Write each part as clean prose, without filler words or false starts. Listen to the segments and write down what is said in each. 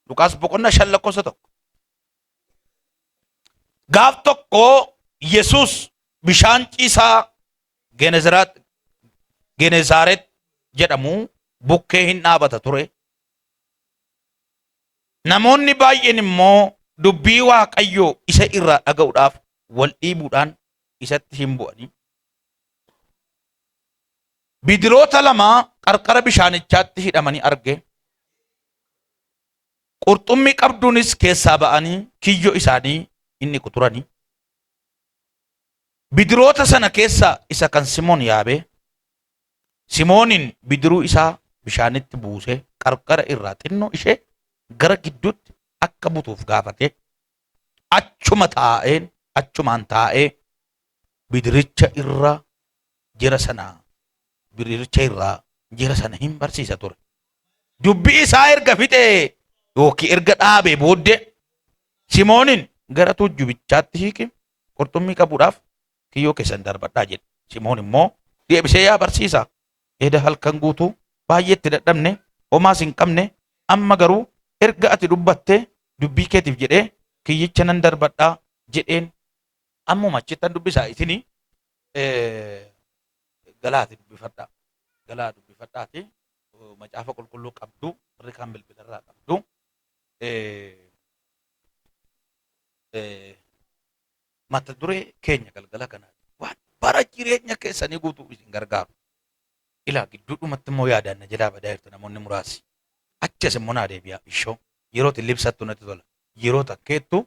Luqaas boqonnaa 5 lakkoofsa 1. Gaaf tokko Yesuus bishaan ciisaa Genesaaret jedhamu bukkee hin dhaabata ture. Namoonni baay'een immoo dubbii Waaqayyoo isa irraa dhaga'uudhaaf wal dhiibuudhaan isatti hin bu'anii. Bidiroota lama qarqara bishaanichaatti hidhamanii arge. Qurxummii qabduunis keessaa ba'anii kiyyoo isaanii in dhiqu turani. Bidiroota sana keessaa isa kan Simoon yaabe, Simooniin bidiruu isaa bishaanitti buusee qarqara irraa xinnoo ishee gara gidduutti akka butuuf gaafate. Achuma taa'een achumaan taa'ee bidiricha irra jera sana bidiricha irraa jera sana hin barsiisa ture. Dubbii isaa erga fixee yookiin erga dhaabee booddee Simooniin gara tuujjubichaatti hiiqi qurxummii qabuudhaaf kiyyoo keessan darbadhaa jedhe. Simoon immoo deebisee yaa barsiisaa eda halkan guutuu baay'ee itti dadhabne homaas hin qabne amma garuu erga ati dubbattee dubbii keetiif jedhee kiyyicha nan darbadhaa jedheen. Ammuma achittan dubbisaa isinii galaati dubbifadhaa. Galaa dubbifadhaati macaafa qulqulluu qabdu warri kaan bilbilarraa qabdu. Mata duree keenya galgala kana waan bara jireenya keessanii guutuu isin gargaaru. Ilaa gidduudhumatti immoo yaadaan na jalaa badaa jirtu namoonni muraasi. Achas immoo naa deebi'aa ishoo yeroo itti libsattu natti tola. Yeroo takkeettu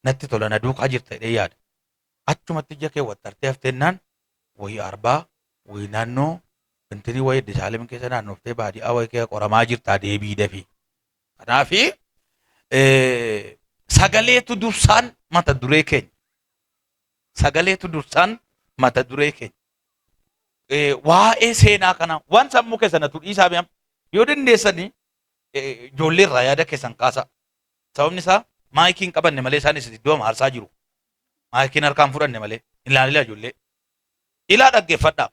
natti tola na duukaa jirta jedhee yaada. Achumatti ija kee wattartee hafteennaan wayii arbaa wayii naannoo intinii wayii Addisaalem keessa naannoftee baadiyaa wayii keessa qoramaa jirtaa deebii dafii. Kanaafi sagaleetu dursaan mata duree keenya. Sagaleetu dursaan mata duree keenya. Waa'ee seenaa kana waan sammuu keessan natu dhiisaa mi'am yoo dandeessanii ijoollee irraa yaada keessan kaasaa. Sababni isaa maayikii hin qabanne malee isaanis iddoo aarsaa jiru. Maayikiin harkaan fudhanne malee. Ilaalila ijoollee. Ilaa dhaggeeffadhaa.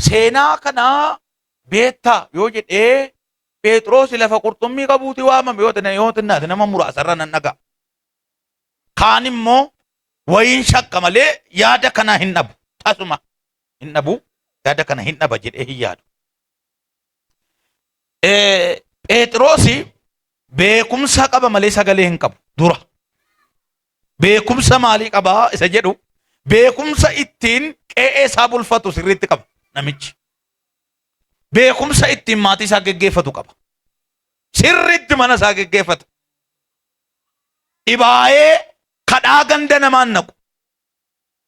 Seenaa kana beektaa yoo jedhee Phexros lafa qurxummii qabuuti waamame yoo ta'e yoo xinnaate nama muraasarra nan dhaga'a. Kaan immoo wayiin shakka malee yaada kana hin dhabu. Tasuma hin dhabu yaada kana hin dhaba jedhee hin yaadu. Phexrosi beekumsa qaba malee sagalee hin qabu dura. Beekumsa maalii qabaa isa jedhu beekumsa ittiin qe'ee isaa bulfatu sirriitti qaba namichi. Beekumsa ittiin maatii isaa geggeeffatu qaba. Sirriitti mana isaa geggeeffata. Dhibaa'ee kadhaa ganda namaan naqu.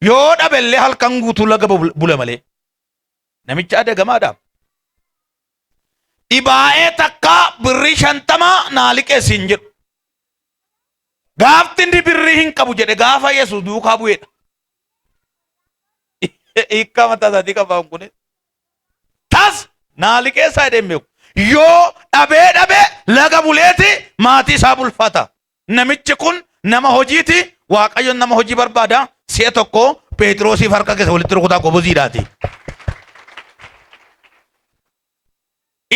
Yoo dhabellee halkan guutuu laga bula malee. Namicha adagamaadha. Dhibaa'ee takkaa birrii 50 naa liqeessi hin jedhu. Gaafti inni birrii hin qabu jedhe gaafa Yesuus duukaa bu'edha. Hiikkaa mataa isaatii qaba kun. Tas naa liqeessaa jedhee hin beeku. Yoo dhabee dhabee laga buleeti maatii isaa bulfata. Namichi kun nama hojiiti. Waaqayyoon nama hojii barbaada. Si'a tokko Pheexiroosiif harka keessa walitti rukutaa goboziidhaati.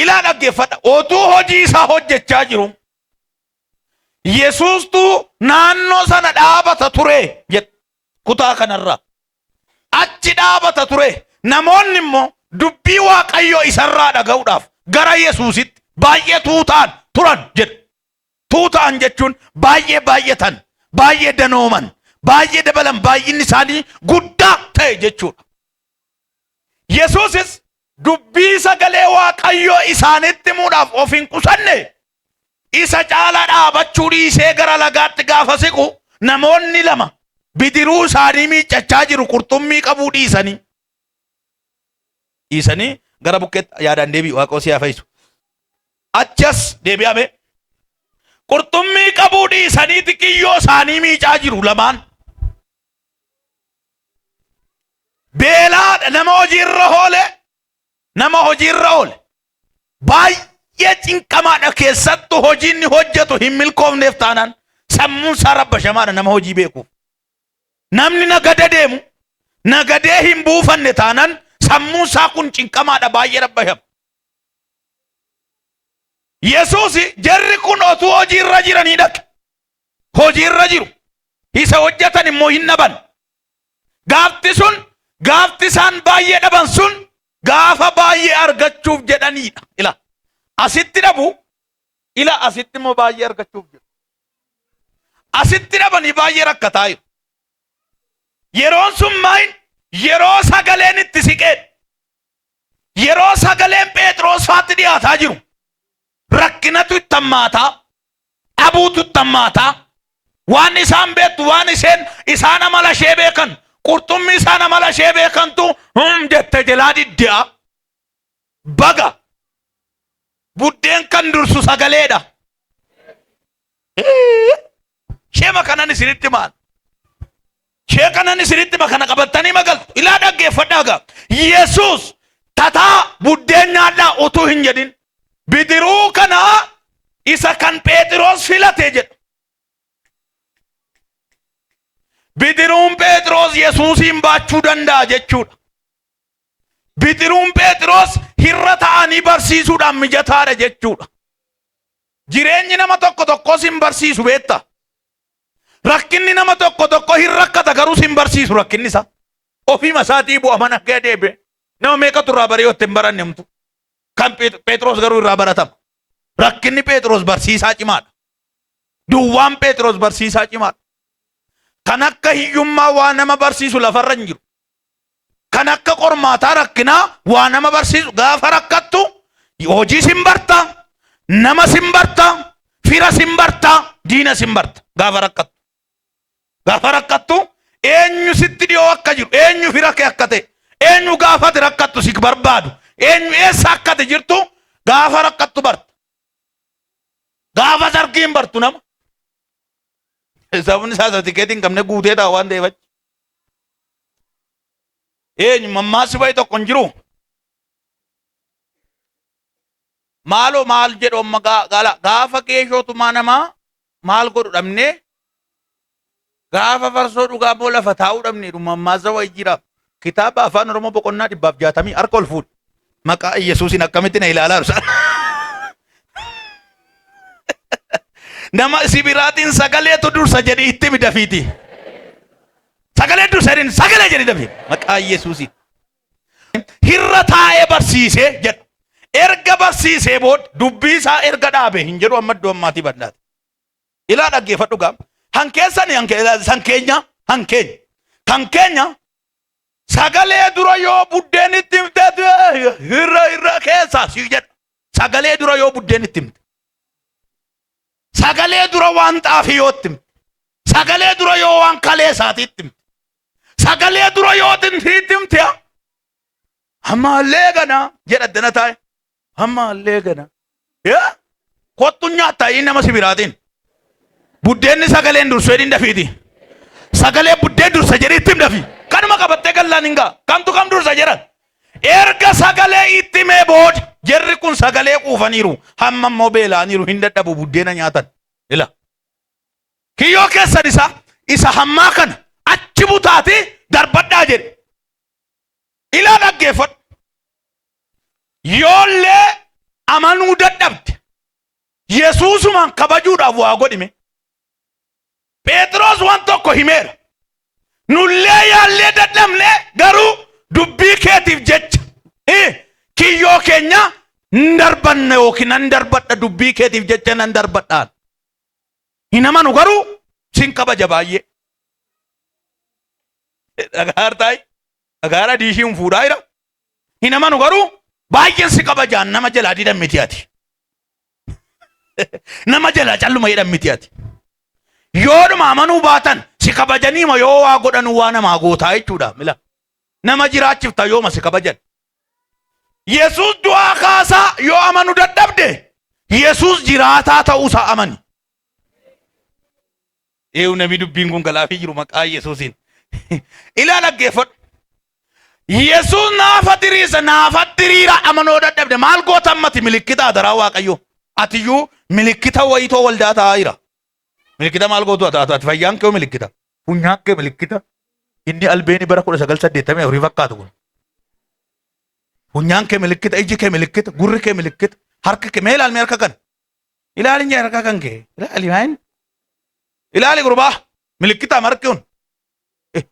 Ilaa dhaggeeffadha. Otuu hojii isaa hojjechaa jiru. Yesuustu naannoo sana dhaabata ture jedha kutaa kanarraa. Achi dhaabata ture. Namoonni immoo dubbii Waaqayyoo isarraa dhaga'uudhaaf gara Yesuusitti baay'ee tuutaan turan jedha. Tuuta'an jechuun baay'ee baay'atan, baay'ee danooman, baay'ee dabalan, baay'inni isaanii guddaa ta'e jechuudha. Yesuusis dubbii sagalee Waaqayyoo isaanitti himuudhaaf of hin qusanne. Isa caalaa dhaabachuu dhiisee gara lagaatti gaafa siqu namoonni lama bidiruu isaanii miiccachaa jiru qurxummii qabuu dhiisanii. Dhiisanii gara bukkeetti yaadaan deebi'u Waaqoo si haa fayyisu. Achas deebi'ame. Qurxummii qabuu dhiisaniiti kiyyoo isaanii miicaa jiru lamaan. Beelaadha nama hojiirra oole nama hojiirra oole baay'ee cinqamaadha keessattuu hojii inni hojjetu hin milkoofneef taanaan sammuun isaa rabbashamaadha nama hojii beekuuf. Namni nagada deemu nagadee hin buufanne taanaan sammuun isaa kun cinqamaadha baay'ee rabbashama. Yesuus jarri kun otuu hojii irra jiranii dhaqe. Hojii irra jiru. Isa hojjetan immoo hin dhaban. Gaafti sun gaafti isaan baay'ee dhaban sun gaafa baay'ee argachuuf jedhaniidha. Ila asitti dhabu ila asitti immoo baay'ee argachuuf jedhu. Asitti dhabanii baay'ee rakkataa jiru. Yeroon sun maayin yeroo sagaleen itti siqeedha. Yeroo sagaleen Pheexiroos faatti dhiyaataa jiru rakkinatu itti hammaataa, dhabuutu itti hammaataa, waan isaan beektu waan isheen isaan amala ishee beekan qurxummii isaan amala ishee beekantu hum jette jalaa diddi'a. Baga buddeen kan dursu sagaleedha. Sheema kanan isinitti maal? Ishee kanan isinitti hima kana qabattanii magaltu. Ilaa dhaggeeffadhaa gaa. Yesuus tataa buddeen nyaadhaa utuu hin jedhin bidiruu kana isa kan Pheexiroos filate jedha. Bidiruun Pheexiroos Yesuusiin baachuu danda'a jechuudha. Bidiruun Pheexiroos hirra ta'anii barsiisuudhaan mijataadha jechuudha. Jireenyi nama tokko tokkos hin barsiisu beektaa? Rakkinni nama tokko tokko hin rakkata garuu sin barsiisu rakkinni isaa. Ofiima isaatii bu'a mana kee deebi'e. Nama meeqatu irraa baree yoo hin baranne homtu. Kan Pheexiroos garuu irraa baratama. Rakkinni Pheexiroos barsiisaa cimaadha. Duwwaan Pheexiroos barsiisaa cimaadha. Kan akka hiyyummaa waa nama barsiisu lafarra hin jiru. Kan akka qormaataa rakkinaa waa nama barsiisu gaafa rakkattu hojii sin barta, nama sin barta, fira sin barta, diina sin barta gaafa rakkattu. Gaafa rakkattu eenyu sitti dhiyoo akka jiru, eenyu fira kee akka ta'e, eenyu gaafa ati rakkattu si barbaadu, eenyu eessa akka ati jirtu gaafa rakkattu barta. Gaafa sargii hin bartu nama. Sababni isaa tikeetii hin qabne guutee ta'a waan ta'eef achi. Eenyu mammaassi wayi tokko hin jiru. Maaloo maal jedhu amma gaafa geeshoo tumaa namaa maal godhu dhabnee gaafa farsoo dhugaa immoo lafa taa'uu dhabne mammaasa wayi jira. Kitaaba afaan Oromoo boqonnaa 160 harka ol fuudhi. Maqaa Iyyasuusiin akkamitti na ilaalaa jiru. Nama si biraatiin sagaleetu dursa jedhi itti himi dafiiti. Sagalee dursa jedhin sagalee jedhi dafi. Maqaa Iyyasuusiin. Hirra taa'ee barsiisee jedha. Erga barsiisee booda dubbii isaa erga dhaabe hin jedhu amma iddoo ammaatii bal'aate. Ilaa dhaggeeffadhu gaam. Han keessani han keenya han keenya. Kan keenya Sagalee dura yoo buddeen itti himte irra irra keessaa si jedha. Sagalee dura yoo buddeen itti himte. Sagalee dura waan xaafii yoo itti himte. Sagalee dura yoo waan kalee isaatii itti himte. Sagalee dura yoo itti himte ammallee gana jedha addana taa'e. Ammallee gana. Yaa kottu nyaata inni nama si biraatiin. Buddeenni sagaleen dursu jedhin dafiiti. Sagalee buddeen dursa jedhi itti him dafi. Kanuma qabattee gallaan hin ga'a. Kamtu kam dursa jedhan. Erga sagalee itti himee booda jarri kun sagalee quufaniiru. Hamma immoo beela'aniiru hin dadhabu buddeena nyaatan. Ila. Kiyyoo keessan isa isa hammaa kana achi butaati darbadhaa jedhe. Ilaa dhaggeeffadhu. Yoollee amanuu dadhabde Yesuusumaan kabajuudhaaf waa godhime. Pheexiroos waan tokko himeera. Nullee yaallee dadhabne garuu dubbii keetiif jecha kiyyoo keenya hin darbanna yookiin nan darbadha dubbii keetiif jecha nan darbadhaan. Hin amanu garuu sin kabaja baay'ee. Dhagaar taa'i. Dhagaara diishii hin fuudhaa jira. Hin amanu garuu baay'een si kabajaan nama jalaa didan miti ati. Nama jalaa calluma jedhan miti ati. Yoodhuma amanuu baatan si kabajaniima yoo waa godhanu waa namaa gootaa jechuudha mila. Nama jiraachifta yooma si kabajan. Yesuus du'aa kaasaa yoo amanu dadhabde Yesuus jiraataa ta'uusaa amani. Eewu namni dubbiin kun galaafii jiru maqaa Yesuusiin. Ilaa dhaggeeffadhu. Yesuus naafa diriirsa naafa diriira amanoo dadhabde maal goota ammati milikkita adaraa Waaqayyoo. Atiyyuu milikkita wayitoo waldaa taa'aa jira. Milikkita maal gootu ati ati fayyaan kee milikkita. Funyaan kee milikkita. Inni albeeni bara 1984 fakkaatu kun. Funyaan kee milikkita, iji kee milikkita, gurri kee milikkita, harki kee mee ilaalmee harka kana. Ilaali hin harka kan kee. Ilaali maayin. Ilaali gurbaa. Milikkita marki kun.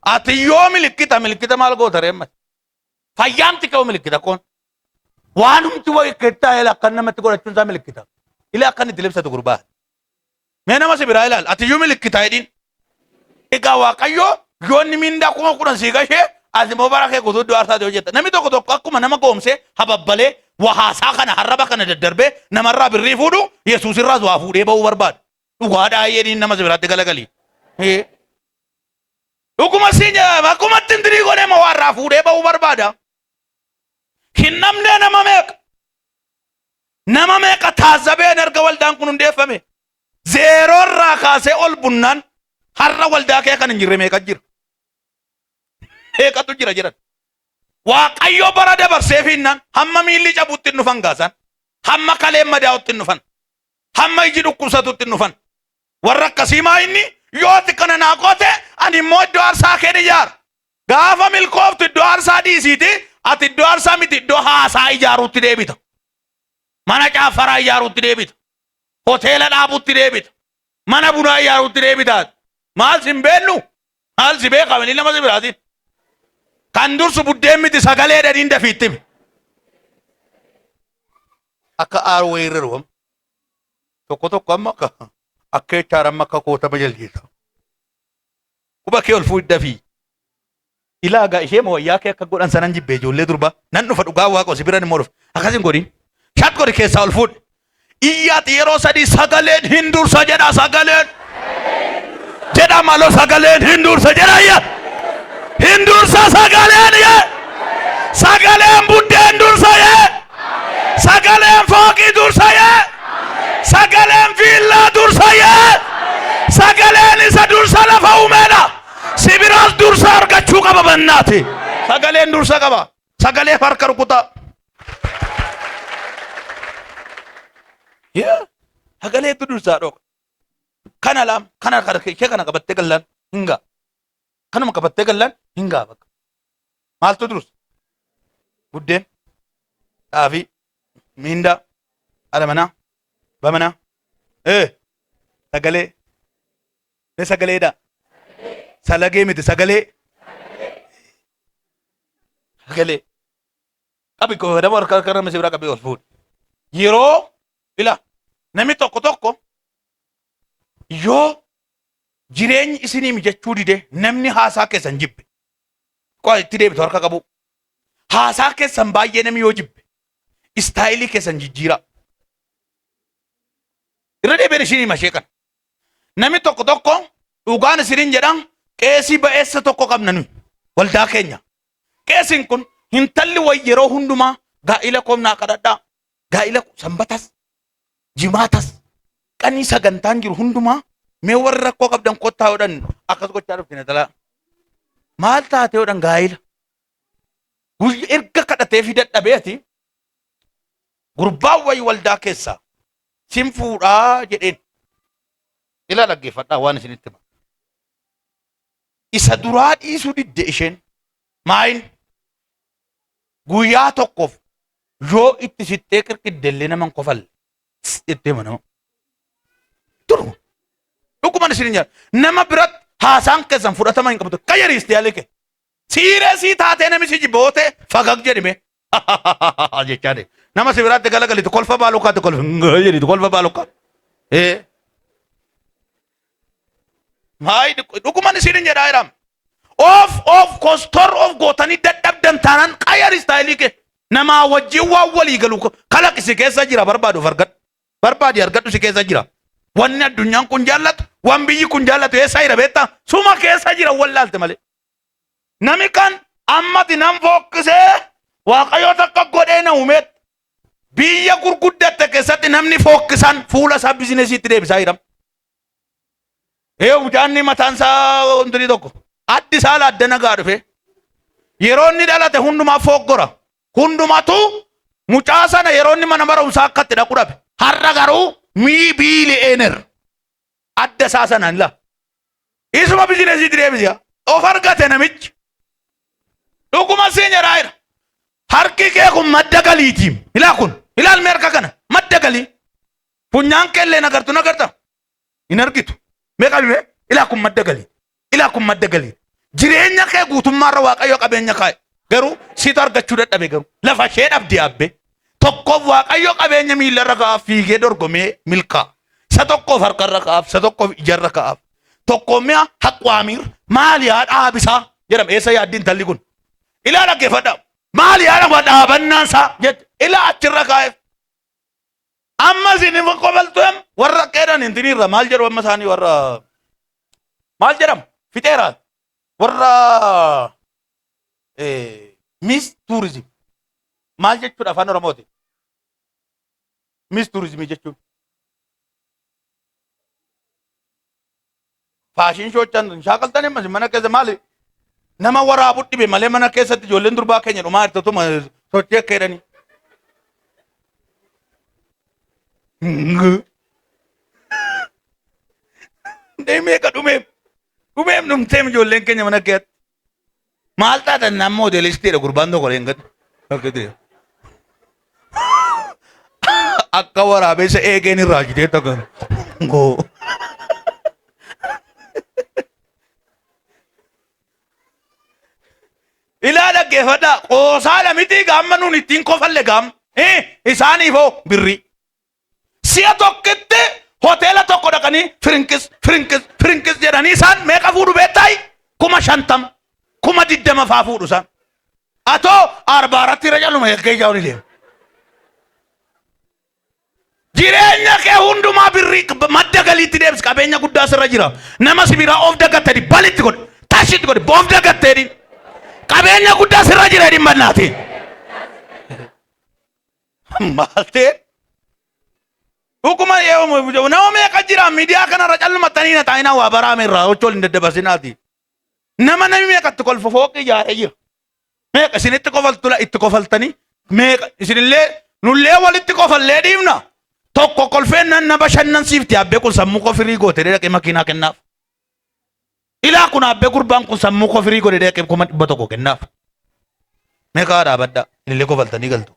Ati yoo milikkita milikkita maal goota ree amma? Fayyaamti ka'u milikkita koon. Waanumti wayi kettaa ila akkan namatti godhachuun isaa milikkita. Ila akkan itti libsatu gurbaa. Mee nama si biraa ilaali. Ati iyyuu milikkita jedhiin. Egaa Waaqayyo yoo inni mindaa 10,000 sii gashee ati immoo bara kee guutuu iddoo aarsaati hojjetta. Namni tokko tokko akkuma nama goomsee hababbalee waa haasaa kana harraba kana daddarbee namarraa birrii fuudhu Yesuus irraas waa fuudhee ba'uu barbaada. Dhugaadhaa jedhiin nama si biraatti galagali. Dhuguma siin jedhama akkuma itti intinii godhee moo waa irraa fuudhee ba'uu barbaada. Hin dhabnee nama meeqa? Nama meeqa taazzabeen erga waldaan kun hundeeffame? Zeeroo irraa kaasee ol bunnaan har'a waldaa kee kan hin jirre meeqa jira? Meeqatu jira jedhan. Waaqayyo bara dabarsee fiinnaan hamma miilli cabutti hin dhufan gaasan. Hamma kaleen madaa'utti hin dhufan. Hamma iji dhukkubsatutti hin dhufan. Warra akkasii maa inni yoo ati kana naa goote ani immoo iddoo aarsaa keen ijaara. Gaafa milkooftu iddoo aarsaa dhiisiiti ati iddoo aarsaa miti iddoo haasaa ijaaruutti deebita. Mana caaffaraa ijaaruutti deebita. Hoteela dhaabuutti deebita. Mana bunaa ijaaruutti deebita. Maal sin beennu? Maal si beeka inni nama si biraatiin? Kan dursu buddeen miti sagalee dhadhiin dafiitti himi. Akka aaruu wayii irra dhufamu. Tokko tokko amma akka akka jechaadha amma akka kootama jaljeessa. Quba kee ol fuudhi dafii. Ilaa gaa ishee wayyaa kee akka godhan sanan jibbe ijoollee durbaa. Nan dhufa dhugaa waaqa si biran immoo dhufa. Akkas hin godhin. Shat godhi keessaa ol fuudhi. Iyyaati yeroo sadii sagaleen hin dursa jedha sagaleen. Jedha maloo sagaleen hin dursa jedha iyya. Hin dursa sagaleen yee. Sagaleen buddeen dursa yee. Sagaleen fooqii dursa yee. Sagaleen viillaa dursa yee. Sagaleen isa dursa lafa uumeedha. Si biraas dursa argachuu qaba bannaati. Sagaleen dursa qaba. Sagalee harka rukutaa. Yaa, Sagaleetu dursaa dhoka. Kana laam kana kana ishee kana qabattee gallaan hin ga'a. Kanuma qabattee gallaan hin ga'a bakka. Maaltu dursa? Buddeen, xaafii, miindaa, haadha manaa, abbaa manaa, sagalee, mee sagaleedha. Salagee miti sagalee. Sagalee. Qabi fayyadamu harka harka nama si biraa qabii ol fuudhi. Yeroo ila namni tokko tokko yoo jireenyi isinii mijachuu dide namni haasaa keessan jibbe. Qo'a itti deebitu harka qabu. Haasaa keessan baay'ee namni yoo jibbe istaayilii keessan jijjiiraa. Irra deebiin isin hima ishee kana. Namni tokko tokko dhugaan isiniin jedha qeesii ba'eessa tokko qabna nuyi waldaa keenya. Qeesiin kun hintalli wayi yeroo hundumaa gaa'ila koof naa kadhadhaa. Gaa'ila sanbatas jimaatas qanii sagantaan jiru hundumaa mee warri rakkoo qabdan kottaa godhan akkas gochaa dhufti natalaa. Maal taatee godhan gaa'ila. Guyya erga kadhatee fi dadhabee ati gurbaan wayi waldaa keessaa sin fuudhaa jedheen. Ilaa dhaggeeffadhaa waan isinitti hima. Isa duraa dhiisuu didde isheen. Maayin guyyaa tokkoof yoo itti sittee qirqiddellee nama hin kofalle jettee hima nama. Turu. Dhuguman isin hin jedha. Nama biratti haasaan keessan fudhatama hin qabdu. Qayyari istiyaalii kee. Siireesii taatee namni si jibbootee fagag jedhime. Jechaa deema. Nama si biraatti galagalitu kolfa baalukaatti kolfa jedhitu kolfa baalukaa. Ee. Maay dhuguman isin hin jedhaa jedhama. Of of kostor of gootanii dadhabdan taanaan qayyar istaayilii kee namaa wajjin waan walii galu kalaqi si keessa jira barbaadu of argadhu. Barbaadi argadhu si keessa jira. Wanni addunyaan kun jaallatu waan biyyi kun jaallatu eessa jira beektaa? Suma keessa jira wallaalte malee. Nami kan ammati nan fookkisee waaqayyo takka godhee na uumeet biyya gurguddatte keessatti namni fookkisan fuula isaa bizinesiitti deebisaa jira. Ee mucaanni mataan isaa wanti tokko addi isaa adda nagaa dhufe yeroo inni dhalate hundumaa fooggora hundumatu mucaa sana yeroo inni mana barumsaa akka itti dhaqu dhabe har'a garuu mii biili'eener adda isaa sanaan la isuma bizinesiitti deebisiya of argate namichi dhuguma siin jedhaa jira harki kee kun madda galiitiim ilaa kun ilaal mee harka kana madda galii. Funyaan kee illee nagartu nagarta. Hin argitu. Mee qabime ilaa kun madda galii. Ilaa kun madda galii. Jireenya kee guutummaarra Waaqayyo qabeenya kaa'e. Garuu situ argachuu dadhabe garuu. Lafa ishee dhabde yaabbee. Tokkoof Waaqayyo qabeenya miilarra kaa'aaf fiigee dorgomee milkaa'a. Isa tokkoof harkarra kaa'aaf, isa tokkoof ijarra kaa'aaf. Tokkoof mi'a haqwaamiir maali yaa dhaabisaa jedhama. Eessa yaaddi intalli kun? Ilaa dhaggeeffadhaa. Maali yaa dhama dhaabannaan isaa jette. Ilaa achirra kaa'eef. Amma isin hin kofaltu em warra qeedhan intiniirra maal jedhu amma isaanii warra maal jedhamu fixeera warra miss tourism maal jechuudha afaan oromooti miss tourism jechuun Faashin shoochan shaakaltan amma mana keessa maali nama waraabu dhibe malee mana keessatti ijoolleen durbaa keenya dhumaa jirtu tuma sochii akka jedhanii. Deemee ka dhumeef dhumeef dhumteem ijoolleen keenya mana keessatti. Maal taatan nama moodelistiidha gurbaan tokko leengadhu. Akka waraabessa eegeen irraa jitee takka. Goo. Ilaa dhaggeeffadhaa qoosaadha miti gaamma nuun ittiin kofalle gaam. Isaaniifoo birrii. Si'a tokkitti hoteela tokko dhaqanii firinkis firinkis firinkis jedhanii isaan meeqa fuudhu beektaayi? 50,000 20,000 faa fuudhu isaan. Atoo arbaaratti irra caluma eeggee ijaa olii deema. Jireenya kee hundumaa birrii madda galiitti deebisi qabeenya guddaa sirra jira. Nama si biraa of dagattee balitti godhe tashitti godhe of dagattee qabeenya guddaa sirra jira jedhin bannaatiin. Maal ta'e? Dhuguma nama meeqa jira miidiyaa kanarra callumattanii na taa'inaa waa baraame irraa hojii waliin daddabarsinaati. Nama namni meeqatti kolfa fooqii ijaaree jira. Meeqa isinitti kofaltula itti kofaltanii meeqa isinillee nullee walitti kofallee dhiifna. Tokko kolfeen nan na bashannansiifti abbee kun sammuu koo firii goote dhaqee makiinaa kennaaf. Ilaa kun abbee gurbaan kun sammuu koo firii godhe dhaqee 100,000 kennaaf. Meeqaa dhaabadhaa isinillee kofaltanii galtu.